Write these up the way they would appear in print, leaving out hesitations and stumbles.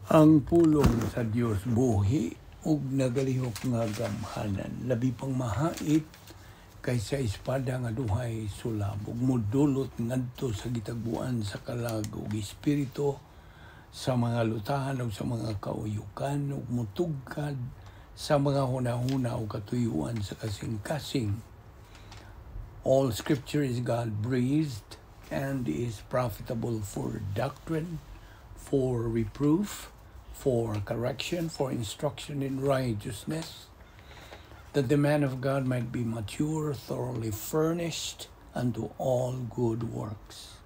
Ang pulong sa Dios buhi ug nagalihok nga gamhanan, labi pang mahait kaysa espada nga duhay sulab, ug modulot ngadto sa gitagbuan sa kalag ug espiritu, sa mga lutahan ug sa mga kauyukan, ug mutugkad sa mga hunahuna ug katuyuan sa kasing-kasing. All Scripture is God breathed and is profitable for doctrine, for reproof, for correction, for instruction in righteousness, that the man of God might be mature, thoroughly furnished unto all good works.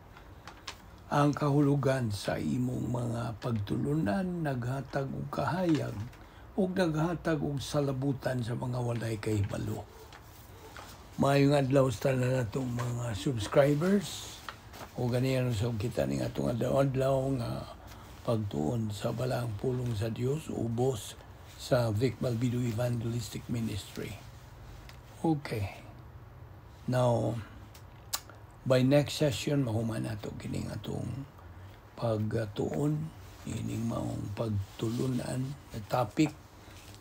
Ang kahulugan sa imong mga pagtulunan naghatag og kahayag ug naghatag og salabutan sa mga walay kahibalo. Maayong adlaw sa tanan natong mga subscribers o ganiyan sa kita ning atong adlaw-adlaw nga pagtuon sa balaang pulong sa Dios ubos sa Vic Balbido Evangelistic Ministry. Okay. Now, by next session, mahuman nato kining atong pagtuon, ining maong pagtulunan, the topic,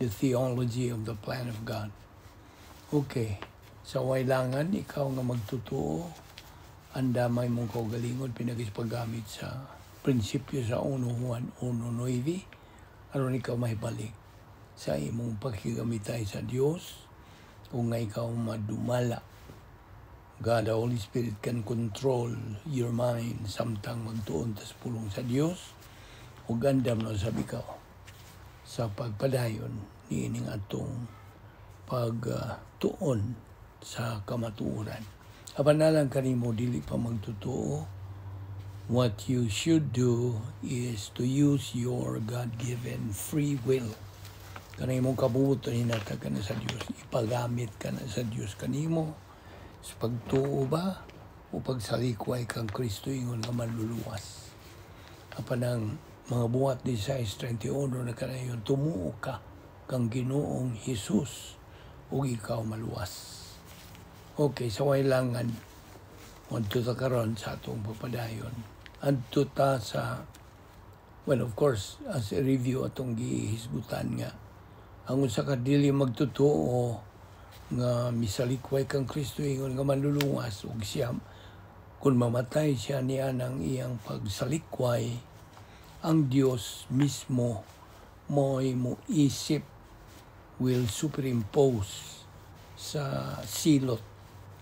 the theology of the plan of God. Okay. Sa wailangan, ikaw nga magtutuo, andamay mong kaugalingon pinaagi sa paggamit sa prinsipyo sa 1 Juan 1.9 aron ikaw mahibalik sa imong pakigamitay sa Dios kung nga ikaw madumala. God, the Holy Spirit, can control your mind samtang magtuon tas pulong sa Dios ug andam na sab ikaw sa pagpadayon niining atong pagtuon sa kamatuoran. Apan na lang kanimo dili pa magtotoo, what you should do is to use your God-given free will. Kanang imong kabubuton hinatag ka na sa Dios, ipagamit ka na sa Dios kanimo sa pagtuo ba o pagsalikway kang Kristo ingon nga manluluwas. Apan ang mga Buhat 16:31 na kanayon, tumuo ka kang Ginoong Hesus ug ikaw maluwas. Okay, sa wailangan, adto ta karon sa atong pagpadayon. Adto ta sa, well, of course, as a review, atong gihisgutan nga ang usa ka dili magtotoo nga misalikway kang Kristo ingon nga manluluwas ug siya kung mamatay siya niya ng iyang pagsalikway, ang Dios mismo mo'y mo isip, will superimpose sa silot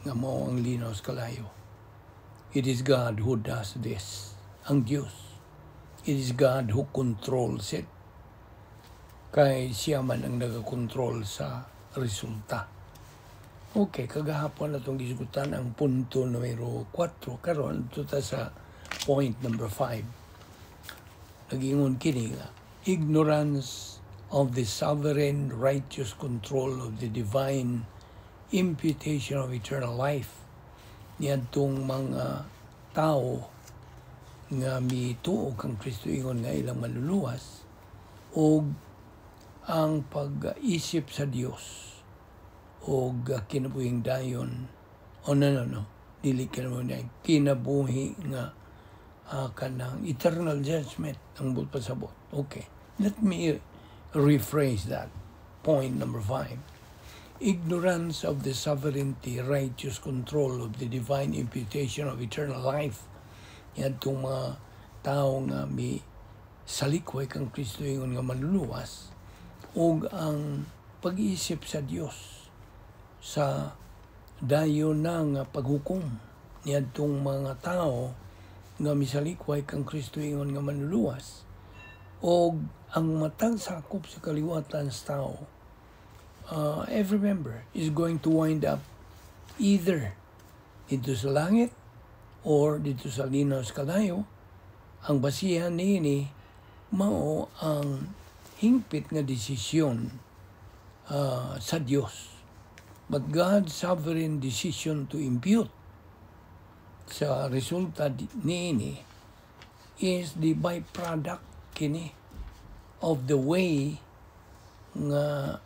nga mao ang linaw sa kalayo. It is God who does this. Ang Dios. It is God who controls it. Kay siya man ang nagakontrol sa resulta. Okay, kagahapon na itong gisgutan ang punto numero 4. Karon ito ta sa point number 5. Nagingon kini nga, ignorance of the sovereign righteous control of the divine imputation of eternal life niadtong mga tao nga mituo kang Kristo ingon nga ilang maluluwas ug ang pag-isip sa Dios og kinabuhing dayon o no, dili kinabuhi kinabuhi nga kanang eternal judgment ang buot pasabot. Okay, let me rephrase that. Point number 5: ignorance of the sovereignty, righteous control of the divine imputation of eternal life niadtong mga tao nga mi salikway kang Kristo ingon nga manluluwas ug ang pag-iisip sa Dios sa dayon na nga paghukom niadtong mga tao nga misalikway kang Kristo ingon nga manluluwas og ang matag sakop sa kaliwatan sa tao, every member is going to wind up either dito sa langit or dito sa linaw sa kalayo. Ang basihan niini mao ang hingpit nga desisyon sa Dios. But God's sovereign decision to impute sa resulta niini is the byproduct kini of the way nga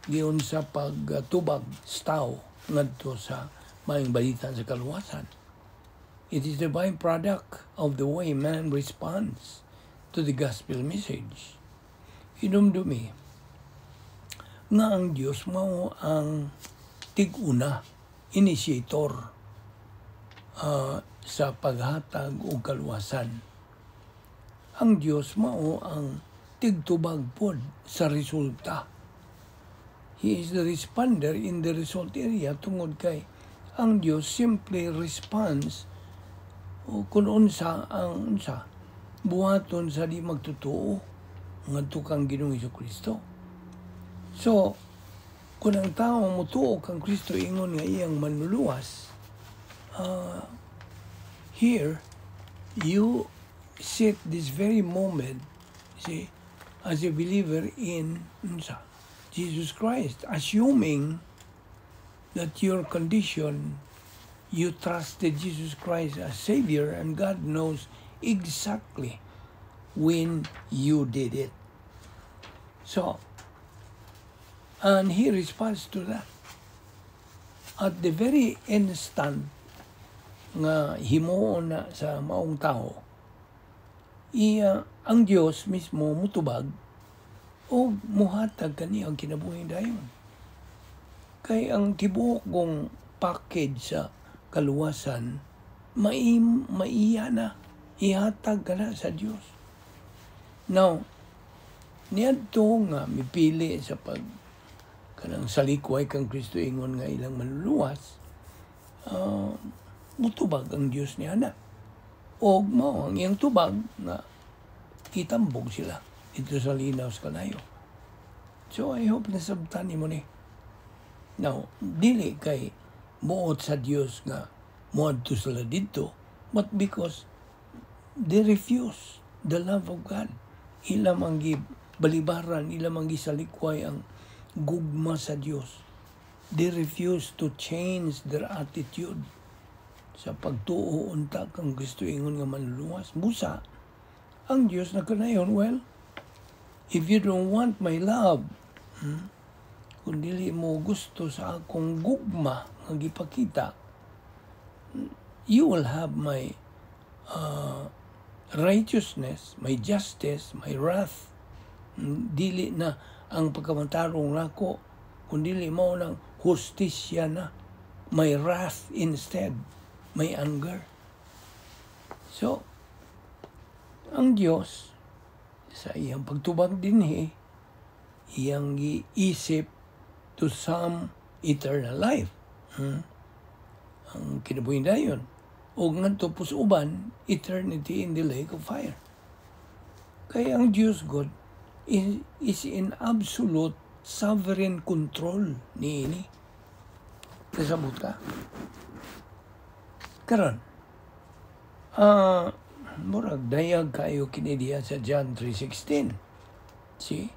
giunsa pagtubag sa tao ngadto sa maayong balita sa kaluwasan. It is the byproduct of the way man responds to the gospel message. Hinumdumi nga ang Dios mao ang tig-una, initiator sa paghatag og kaluwasan. Ang Dios mao ang tigtubag pod sa resulta. He is the responder in the result area tungod kay ang Dios simply responds o kung unsa ang unsa buhaton sa di magtotoo ngadto kang Ginoong Kristo. So, kung ang tao motuo kang Kristo ingon nga iyang manluluwas, here you sit this very moment, see, as a believer in unsa? Jesus Christ, assuming that your condition, you trusted Jesus Christ as Savior, and God knows exactly when you did it. So, and He responds to that. At the very instant nga himuon na sa maong tao, iya ang Dios mismo mutubag o muhatag kaniya ang kinabuhing dayon. Kay ang tibuok kong package sa kaluwasan, maiya na, ihatag ka na sa Dios. Now, niadto nga mipili sa pag kanang salikway kang Kristo ingon nga ilang manluluwas, mutubag ang Dios niya na. Og mao ang iyang tubag nga itambog sila didto sa linaw sa kalayo. So I hope nasabtan nimo ni. Now, dili kay muot sa Dios nga muadto sila didto, but because they refuse the love of God. Ila mang balibaran, ila mang gisalikway ang gugma sa Dios. They refuse to change their attitude sa pagtuo unta kang Kristo ingon nga manluluwas. Busa, ang Dios nagkanayon, "Well, if you don't want my love, kung dili mo gusto sa akong gugma nga gipakita, you will have my righteousness, my justice, my wrath. Dili na ang pagkamatarong nako, kundi mao nang hustisya na, my wrath instead, my anger." So, ang Diyos, sa iyang pagtubag dinhi, iyang giisip to some eternal life. Ang kinabuhi dayon. O ngadto pus uban, eternity in the lake of fire. Kaya ang Diyos God is in absolute sovereign control niini. Kasabot ka? Karon, murag dayag kayo kini diha sa John 3:16. See?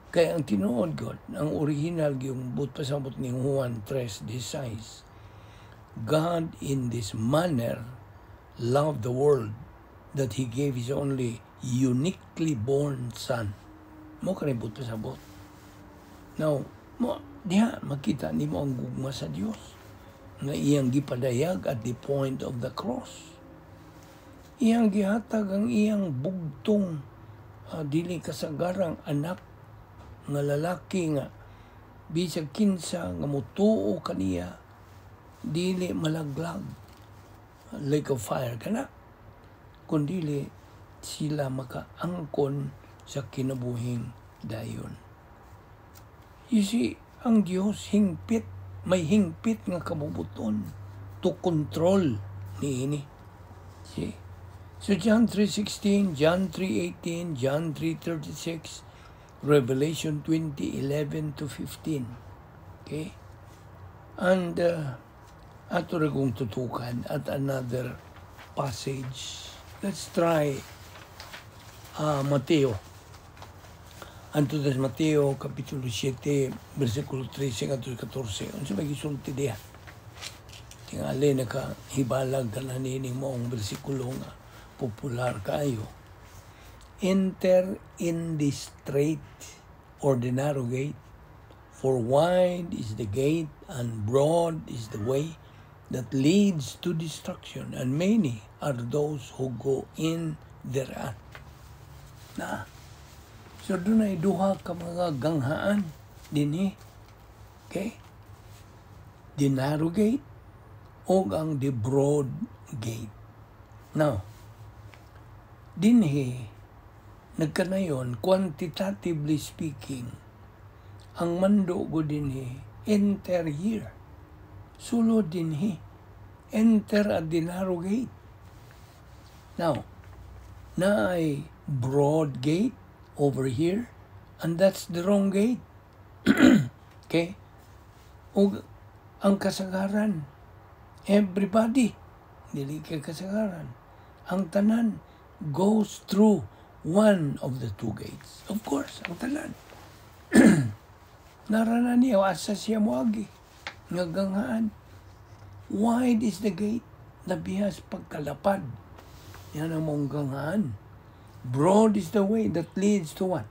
Kaya ang tinuod God, ang original yung but pasabot ni Juan 3:16. God in this manner loved the world that He gave His only uniquely born Son. Mao kani but pasabot. Now, mo diha makita nimo ang gugma sa Dios nga iyang gipadayag at the point of the cross. Iyang gihatag ang iyang bugtong dili kasagarang anak nga lalaki nga bisag kinsa nga motuo kaniya dili malaglag, lake of fire kana, kundili sila makaangkon sa kinabuhing dayon. You see, ang Dios hingpit, may hingpit nga kabubuton to control niini. See? So John 3:16, John 3:18, John 3:36, Revelation 20:11 to 15. Okay? And ato ra kong tutukan at another passage. Let's try Mateo. Anto sa Mateo, Kapitulo 7, versikulo 13 ngadto 14. Unsa may gisulti diha? Tingali nakahibalag ka na nining maong bersikulo nga popular kaayo. "Enter in the strait or the narrow gate, for wide is the gate and broad is the way that leads to destruction, and many are those who go in thereat." Na. So dunay duha ka mga ganghaan dinhi. Okay? The narrow gate o ang the broad gate. Now, dinhi nagkanayon, quantitatively speaking, ang mando ko dinhi, "Enter here." Sulod dinhi. Enter at the narrow gate. Now, naay broad gate over here, and that's the wrong gate. Okay? Ug ang kasagaran, everybody, dili kay kasagaran, ang tanan goes through one of the two gates. Of course, ang tanan. Narana niya, asa siya moagi nga ganghaan. Wide is the gate, nabihas pagkalapad. Yan ang mong ganghaan. Broad is the way that leads to what?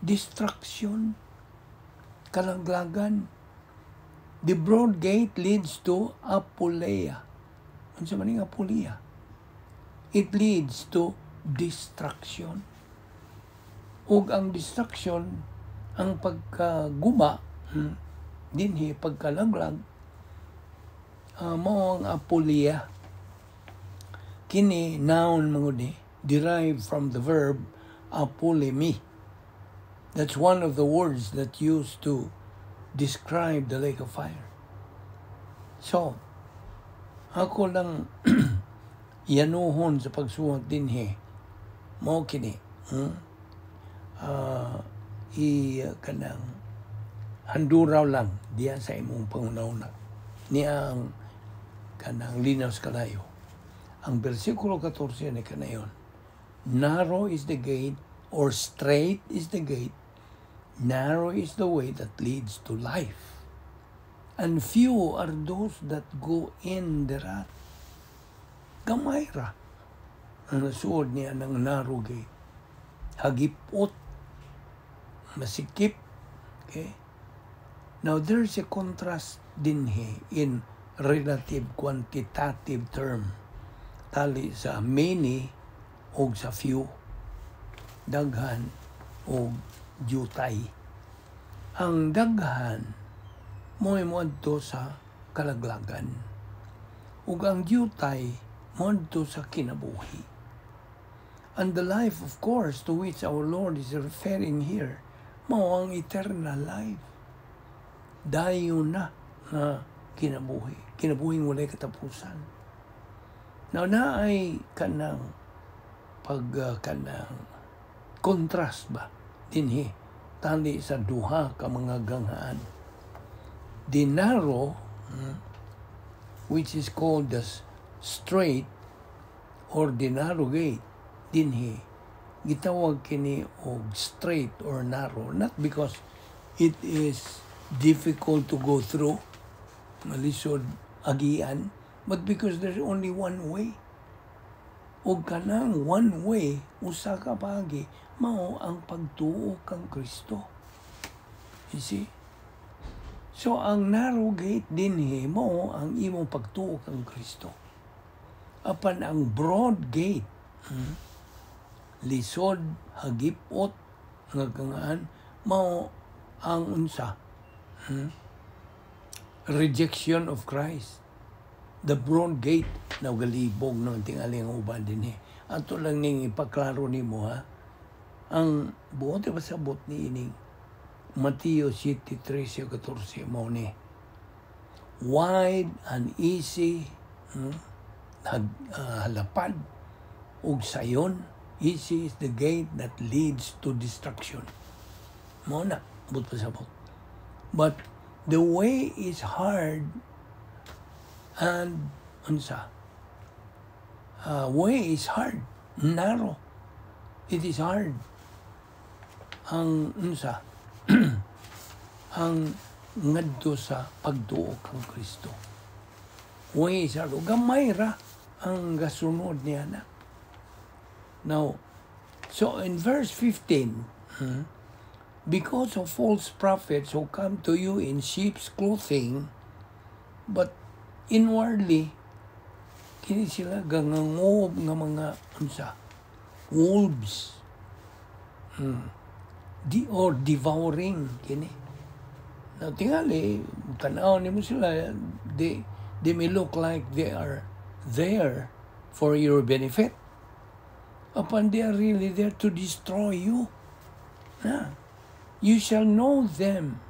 Destruction. Kalaglagan. The broad gate leads to apoleia. Ano sa maning apoleia? It leads to destruction. Ug ang destruction, ang pagkaguma, dinhi pagkalaglag, mao ang apoleia. Kini noun man ni, derived from the verb apolemi. That's one of the words that used to describe the lake of fire. So, ako lang yanuhon sa pagsuwat dinhi mao kini, I kanang handuraw lang diya sa imong panghuna-huna niya ang kanang linaw sa kalayo. Ang bersikulo 14 ni kanayon, narrow is the gate or straight is the gate, narrow is the way that leads to life, and few are those that go in thereat. Gamay ra ang nasuod niya ng narrow gate. Hagipot, masikip. Okay? Now, there's a contrast dinhi in relative quantitative term. Tali sa many o sa few. Daghan o jutay. Ang daghan mo'y moadto sa kalaglagan. Ug ang jutay moadto sa kinabuhi. And the life, of course, to which our Lord is referring here, mao ang eternal life. Dayon na nga kinabuhi. Kinabuhing walay katapusan. Now, naay kanang pag kanang contrast ba dinhi tali sa duha ka mga ganghaan. The narrow, which is called the straight or the narrow gate, dinhi gitawag kini og straight or narrow not because it is difficult to go through, malisod agian, but because there's only one way. Ug kanang one way, usa ka paagi, mao ang pagtuo kang Kristo. You see? So ang narrow gate dinhi mao ang imong pagtuo kang Kristo. Apan ang broad gate, lisod, hagipot nga ganghaan, mao ang unsa? Rejection of Christ. The broad gate na galibog ng tingali ang uban dinhi. Ato lang ning ipaklaro nimo ha. Ang buot pasabot ni ining Mateo 7:13-14 mao ni wide and easy, lapad ug sayon, easy is the gate that leads to destruction. Mao na buot pasabot. But the way is hard and unsa, way is hard, narrow. It is hard ang unsa, ang ngadto sa pagtuo kang Kristo. Way is hard. Gamay ra ang gasunod niya na. Now, so in verse 15, because of false prophets who come to you in sheep's clothing, but inwardly, kini sila gangangob nga mga unsa, wolves. Or devouring kini. Now, tingali, tanaw nimo sila, they may look like they are there for your benefit. Apan they are really there to destroy you. Na. You shall know them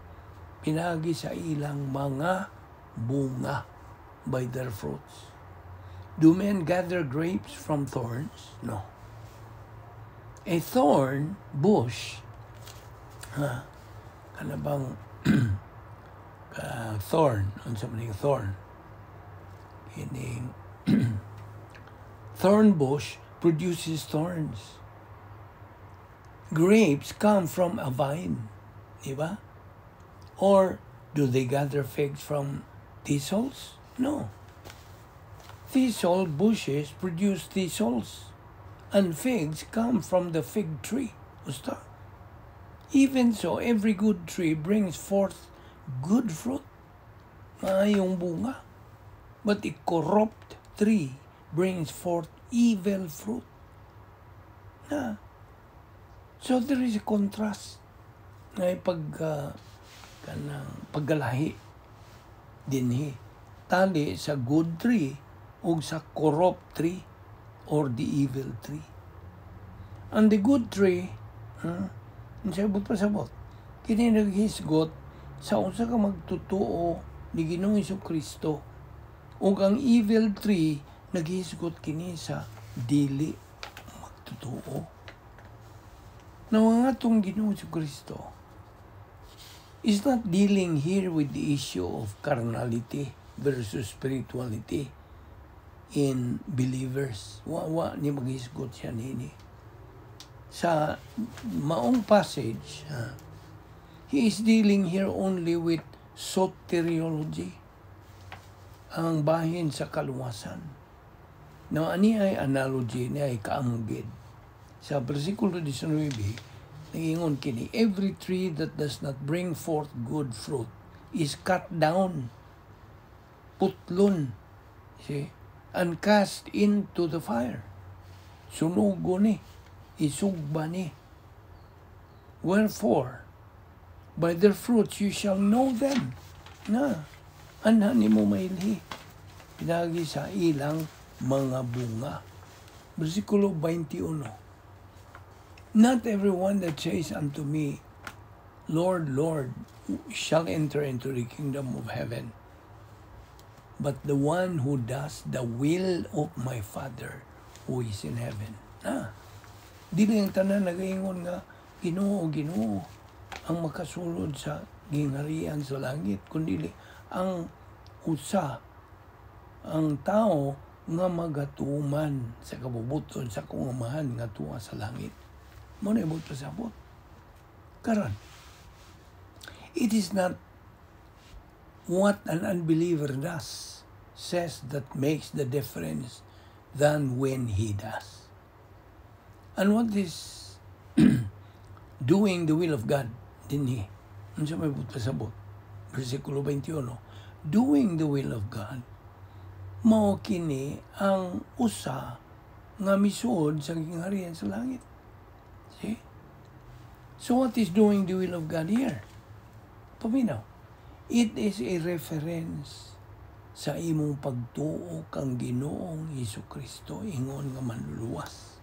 pinagi sa ilang mga bunga, by their fruits. Do men gather grapes from thorns? No. A thorn bush, ha, kana bang thorn, unsa man yung thorn? Kining thorn bush produces thorns. Grapes come from a vine, di ba? Or do they gather figs from thistles? No. Thistle bushes produce thistles, and figs come from the fig tree. Usta. Even so, every good tree brings forth good fruit. Maayong bunga. But a corrupt tree brings forth evil fruit. Na. So there is a contrast. Nga pag kanang paggalahi dinhi tali sa good tree ug sa corrupt tree or the evil tree. And the good tree, unsay buot pasabot? Kini naghisgot sa unsa ka magtutuo ni Ginoong Kristo, ug ang evil tree naghisgot kini sa dili magtutuo. Now, ang atong Ginoong Kristo is not dealing here with the issue of carnality versus spirituality in believers. Wa ni maghisgot siya nini. Sa maong passage, ha, he is dealing here only with soteriology, ang bahin sa kaluwasan. Now, ani ay analogy, ni ay kaanggid. Sa versikulo 19, nangingon kini, "Every tree that does not bring forth good fruit is cut down," putlon, see, "and cast into the fire." Sunugo ni, isugba ni. "Wherefore, by their fruits you shall know them." Na, anha nimo mailhi pinagi sa ilang mga bunga. Versikulo 21. "Not everyone that says unto me, 'Lord, Lord,' shall enter into the kingdom of heaven, but the one who does the will of my Father who is in heaven." Ah, dili ang tanan nagaingon nga, "Ginoo, Ginoo," ang makasulod sa gingharian sa langit, kundi ang usa ang tao nga magatuman sa kabubuton sa akong Amahan nga tuwa sa langit. Mao na ibot pasabot. Karon, it is not what an unbeliever does, says, that makes the difference than when he does. And what is doing the will of God dinhi? Unsa may buot pasabot? Versikulo 21. Doing the will of God, mao kini ang usa nga misuod sa gingharian sa langit. See? So what is doing the will of God here? Paminaw. It is a reference sa imong pagtuo kang Ginoong Hesus Kristo ingon nga manluluwas.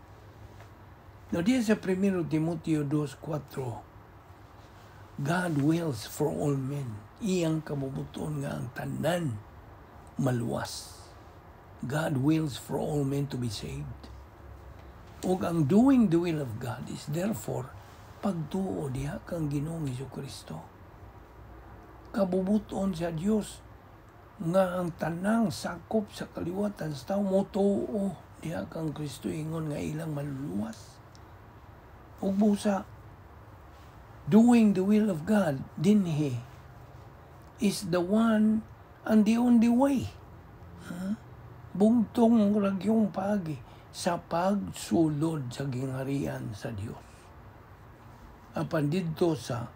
Now, diya sa 1 Timoteo 2:4, God wills for all men. Iyang kabubuton nga ang tanan maluwas. God wills for all men to be saved. Ug ang doing the will of God is therefore pagtuo diha kang Ginoong Hesus Kristo. Kabubuton sa Dios nga ang tanang sakop sa kaliwatan sa tao motuo diha kang Kristo ingon nga ilang maluluwas. Ug busa, doing the will of God dinhi is the one and the only way. Huh? Bugtong ragyong pagi sa pagsulod sa gingharian sa Dios. Apan didto sa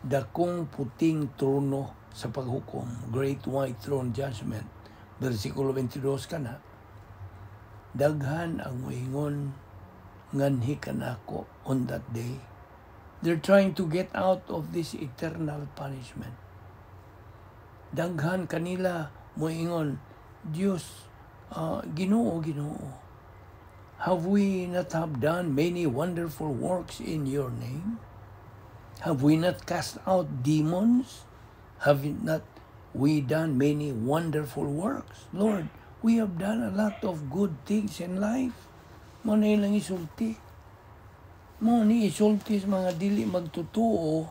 dakong puting trono sa paghukom, Great White Throne Judgment, versikulo 22 kana, daghan ang moingon nganhi kanako on that day. They're trying to get out of this eternal punishment. Daghan kanila moingon, "Dios, Ginoo, Ginoo, have we not have done many wonderful works in your name? Have we not cast out demons? Have not we done many wonderful works? Lord, we have done a lot of good things in life." Mao na ilang isulti. Mao ni isulti sa mga dili magtotoo,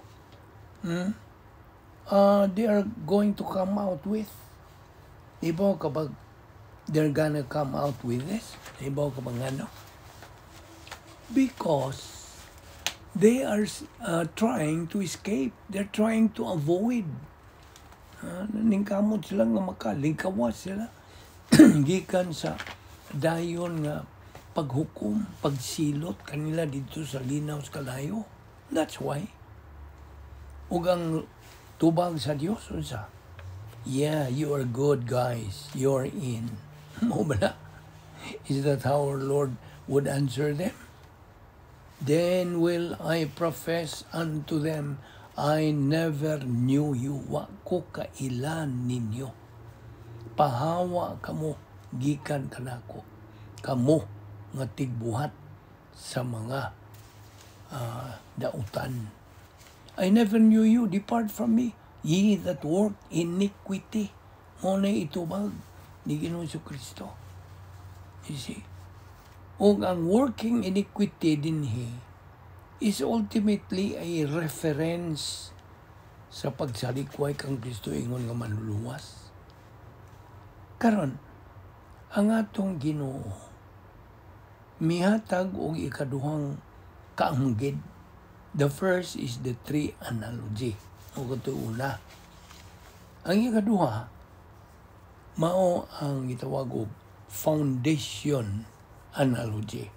They are going to come out with. Ibaw ka ba they're gonna come out with this? Ibaw ka ba ano? Because they are trying to escape. They're trying to avoid. Ningkamot sila nga makalingkawas sila gikan sa dayon nga paghukom, pagsilot kanila dito sa linaw sa kalayo. That's why. Ug ang tubag sa Dios unsa? "Yeah, you are good guys. You're in." Mao ba na? Is that how our Lord would answer them? "Then will I profess unto them, I never knew you. Wa ko kaila ninyo. Pahawa kamo gikan kanako. Kamo nga tigbuhat sa mga dautan. I never knew you. Depart from me, ye that work iniquity." Mao na itubag ni Ginoong Kristo. You see? Ug ang working iniquity dinhi is ultimately a reference sa pagsalikway kang Kristo ingon nga manluluwas. Karon, ang atong Ginoo mihatag og ikaduhang kaanggid. The first is the tree analogy. O kato una. Ang ikaduha, mao ang gitawag og foundation analogy.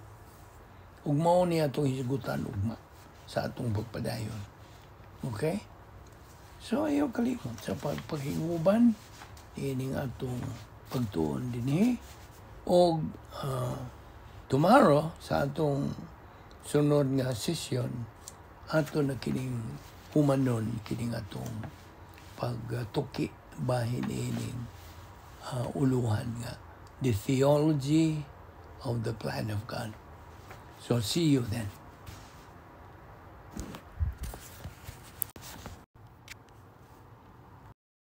Ug mao ni atong hisgutan ugma sa atong pagpadayon. Okay? So ayaw kalimot sa pagpahinguban ining atong pagtuon dinhi og tomorrow sa atong sunod nga session, ato na kining humanon kining atong pagtuki bahin ining uluhan nga the theology of the plan of God. So see you then.